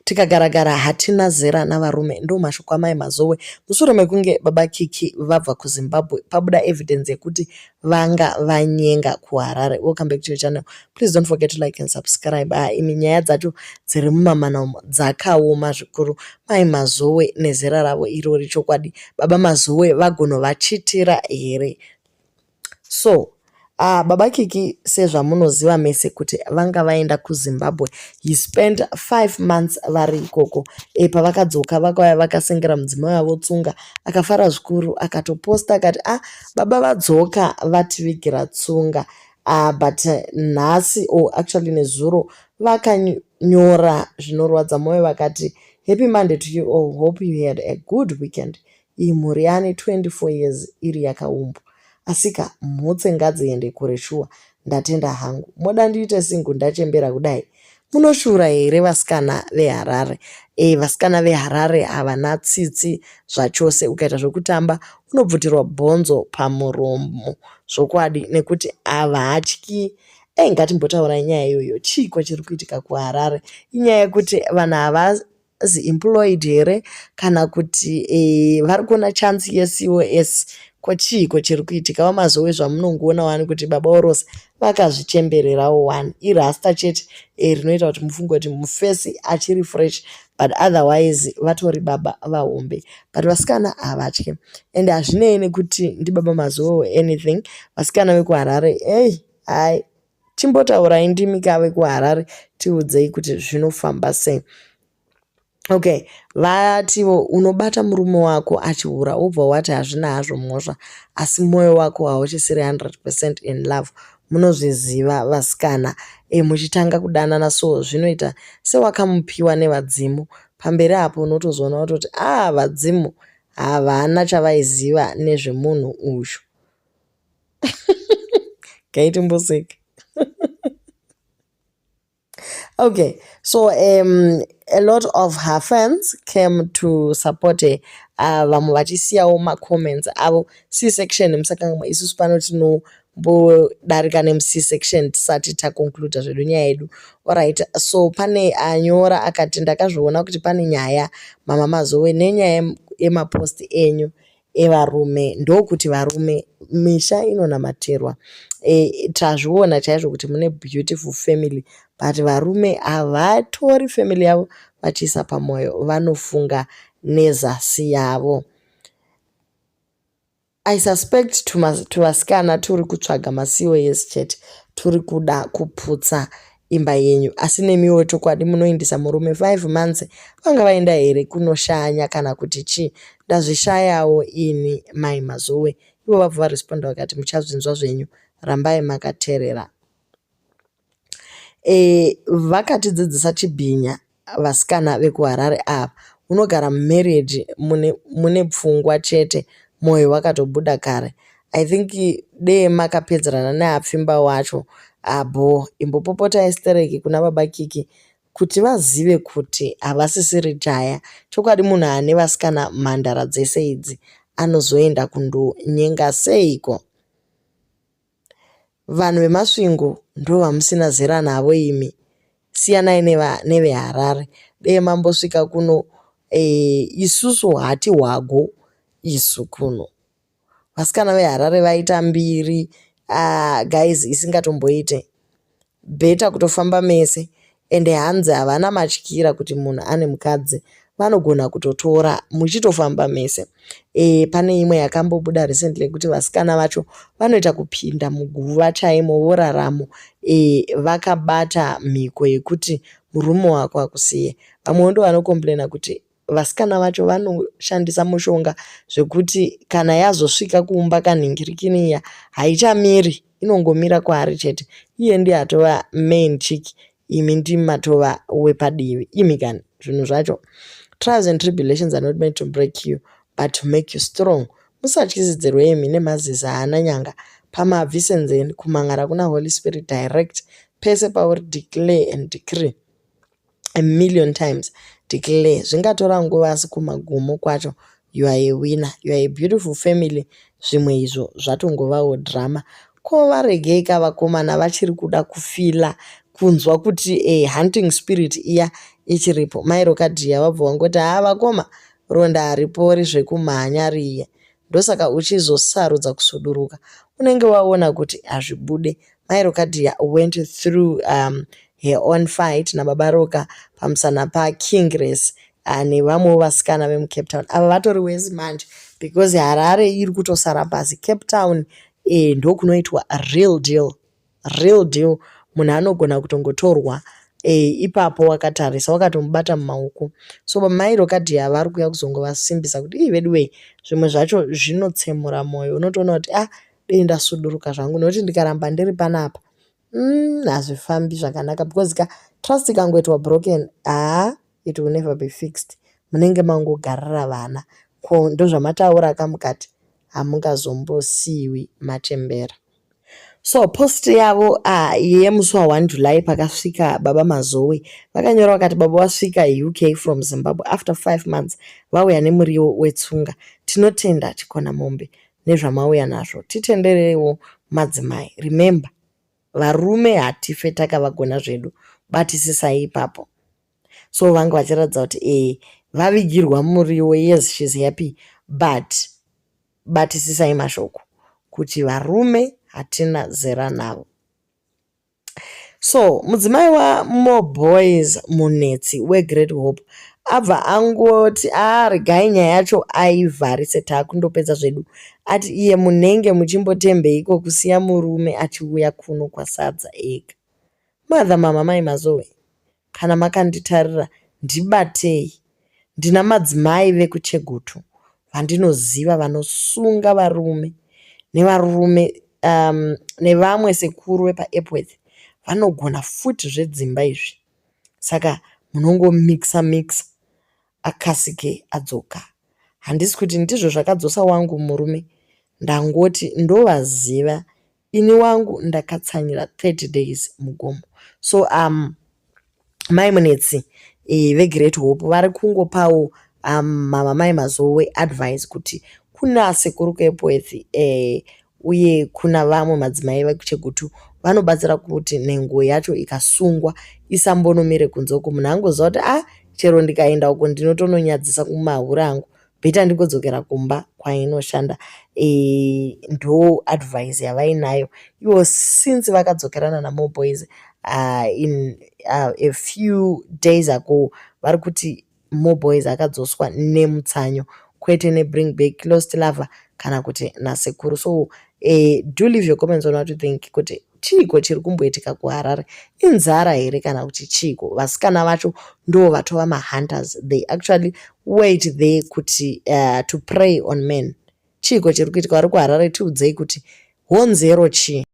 Tikagaragara hatina zera navarume, ndomashoko amai Mazowe mushure mekunge baba Kiki vabva kuZimbabwe pabuda evidence yekuti vanga vanyenga kuHarare. Welcome back to your channel. Please don't forget to like and subscribe. Ah, imi nyaya dzacho dziri mumamana umo dzakaoma zvikuru. Mai Mazowe nezera ravo irori chokwadi baba Mazowe vagonovachitira here? So baba Kiki sezvamunoziva mese kuti vanga vaenda kuZimbabwe. He spent 5 months vari ikoko. Pavakadzoka vakauya vakasengera mudzimai wavo tsunga, akafara zvikuru akatoposta akati, "Ah, baba vadzoka vativigira tsunga." But nhasi or actually nezuro vakanyora zvinorwadza mwoyo vakati, "Happy Monday to you all. Hope you had a good weekend." Iyi mhuri yane 24 years iri yakaumbwa. Asika mhutse ngadziende kure shuwa. Ndatenda hangu. Moda ndiite single ndachembera kudai? Munoshura here vasikana veHarare? Vasikana veHarare havana tsitsi zvachose. Ukaita zvekutamba unobvutirwa bhonzo pamuromo zvokwadi nekuti havatyi. Ei, ngatimbotaurai nyaya iyoyo. Chiiko chiri kuitika kuHarare? Inyaya yekuti vanhu havazi employed here kana kuti vari kuona chance yeCOS? Ko chiiko chiri kuitika? VaMazowe zvamunongoona wani kuti baba vaRose vakazvichembererawo wani. Irasta chete rinoita kuti mufunge kuti mufesi achiri fresh, but otherwise vatori baba vahombe. But vasikana havatyi ende hazvinei nekuti ndibaba Mazowe or anything. Vasikana vekuHarare, ei hai, chimbotaurai ndimi ka vekuHarare, tiudzei kuti zvinofamba sei. Okay, vatiwo unobata murume wako achihura wobva wati hazvina hazvo mhosva, asi mwoyo wako hauchisiri 100% in love. Munozviziva vasikana, muchitanga kudanana so zvinoita sewakamupiwa nevadzimu. Pamberi apo unotozoona kutoti aa, vadzimu havana chavaiziva nezvemunhu uyu. Ngaitimboseka. Okay, so a lot of her fans came to support her. Vamwe vachisiyawo macomments avo. C section musakanganwa, isusu pano tinombodarika nemuC section tisati taconcluda zvedu nyaya yedu. Alright, so pane anyora akati, "Ndakazviona kuti pane nyaya mama Mazowe nenyaya yemapost enyu evarume. Ndokuti varume misha inonamatirwa. Tazviona chaizvo kuti mune beautiful family, but varume havatori family yavo vachiisa pamwoyo, vanofunga nezasi yavo. I suspect tuvasikana turi kutsvaga maCOS chete, turi kuda kuputsa imba yenyu. Asi nemiwo chokwadi munoindisa murume 5 months, vanga vaenda here kunoshanya kana kuti chii? Ndazvishayawo ini mai Mazowe." Ivo vabva varesponda vakati, "Muchazvinzwa zvenyu, rambai makateerera." Vakatidzidzisa chibhinya vasikana vekuHarare ava. Unogara mumarriage mune pfungwa chete, mwoyo wakatobuda kare. I think dee makapedzerana neapfimba wacho abho. Imbopopotai stereki kuna baba Kiki kuti vazive kuti havasisiri jaya. Chokwadi munhu ane vasikana mhandara dzese idzi anozoenda kundonyenga seiko? Vanhu veMasvingo ndovanusina zera navo imi. Siyanai neveHarare. Dei mambosvika kuno, isusu hatihwago isu kuno. Vasikana veHarare vaita mbiri guys isingatomboite. Better kutofamba mese ende hanzi havana matyira kuti munhu ane mukadzi, vanogona kutotora muchitofamba mese. Pane imwe yakambobuda recently yekuti vasikana vacho vanoita kupinda muguva chaimo voraramo vakabata mhiko yekuti murume wako akusiye. Vamwewo ndovanocomplaina kuti vasikana vacho vanoshandisa mushonga zvekuti kana yazosvika kumba kanhingirikini iya haichamiri, inongomira kwaari chete. Iye ndiye atova main chick, imi ndimi matova wepadivi. Imi kani zvinhu zvacho. Trials and tribulations are not meant to break you but to make you strong. Musatyisidzirwe imi nemazizi haana nyanga. Pamabvi senzeni kumhan'ara kuna Holy Spirit direct. Pese pauri declare and decree a million times, declare. Zvingatora nguva asi kumagumo kwacho you are a winner. You are a beautiful family. Zvimwe izvo zvatongovawo drama. Ko varegei ka vakomana vachiri kuda kufeela Kunzwa kuti hunting spirit iya ichiripo. Mai Rokadhiya vabva vangoti, "Haa vakoma, ronda haripori zvekumhanya riye. Ndosaka uchizosarudza kusuduruka. Unenge waona kuti hazvibude." Mai Rokadhiya went through her own fight nababa Roka pamusana paKingress nevamwewo vasikana vemuCape Town. Ava vatori wesi manje because Harare iri kutosara pasi. Cape Town ndokunoitwa real deal, real deal. Munhu anogona kutongotorwa ipapo wakatarisa, wakatomubata mumaoko. So mai Rokadhiya vari kuuya kuzongovasimbisa kuti, "Ii vedu wee, zvimwe zvacho zvinotsemura mwoyo." Unotoona kuti, "Ah, dei ndasuduruka zvangu, nekuti ndikaramba ndiri panapa hazvifambi zvakanaka," because ka trust ikangoitwa broken, haa, it will never be fixed. Munenge mangogarira vana. Ko ndozvamataura kamukati hamungazombosiyiwi machembera. So post yavo yemusi wa1 July pakasvika baba Mazowe, vakanyora vakati, "Baba vasvika UK from Zimbabwe after 5 months. Vauya nemuriwo wetsunga. Tinotenda Chikona Mombe nezvamauya nazvo. Titenderewo madzimai. Remember, varume hatife takavagona zvedu. Batisisai ipapo." So vanga vachiratidza kuti vavigirwa muriwo. Yes, she's happy, but batisisai mashoko kuti varume hatina zera navo. So mudzimai waMoreboys Munetsi weGreat Hope abva angoti, "A, regai nyaya yacho aivharise, taakundopedza zvedu." Ati iye, "Munenge muchimbotembeiko kusiya murume achiuya kuno kwasadza ega? Mother, mama mai Mazowe, kana makanditarira, ndibatei. Ndina madzimai vekuChegutu vandinoziva vanosunga varume nevarume nevamwe sekuru vepaEpworth vanogona futi zvedzimba izvi. Saka munongomixa mixa akasike adzoka. Handisi kuti ndizvo zvakadzosa wangu murume, ndangoti ndovaziva ini. Wangu ndakatsanyira 30 days mugomo." So mai Munetsi veGreat Hope vari kungopawo mama mai Mazowe advice kuti kuna sekuru kuEpworth uye kuna vamwe madzimai vekuChegutu vanobatsira kuti nhengo yacho ikasungwa isambonomire kunze uko. Munhu angoziva kuti, "A, chero ndikaenda uko ndinotononyadzisa kumahuri angu, better ndingodzokera kumba kwainoshanda." Ndo advice yavainayo ivo since vakadzokerana naMoreboys in a few days ago. Vari kuti Moreboys akadzoswa nemutsanyo, kwete nebring back lost lover kana kuti nasekuru. So do leave your comments on what you think kuti chiiko chiri kumboitika kuHarare. Inzara here kana kuti chiiko? Vasikana vacho ndo vatova mahunters. They actually wait there kuti to prey on men. Chiiko chiri kuitika? Vari kuHarare, tiudzei kuti honzero chii.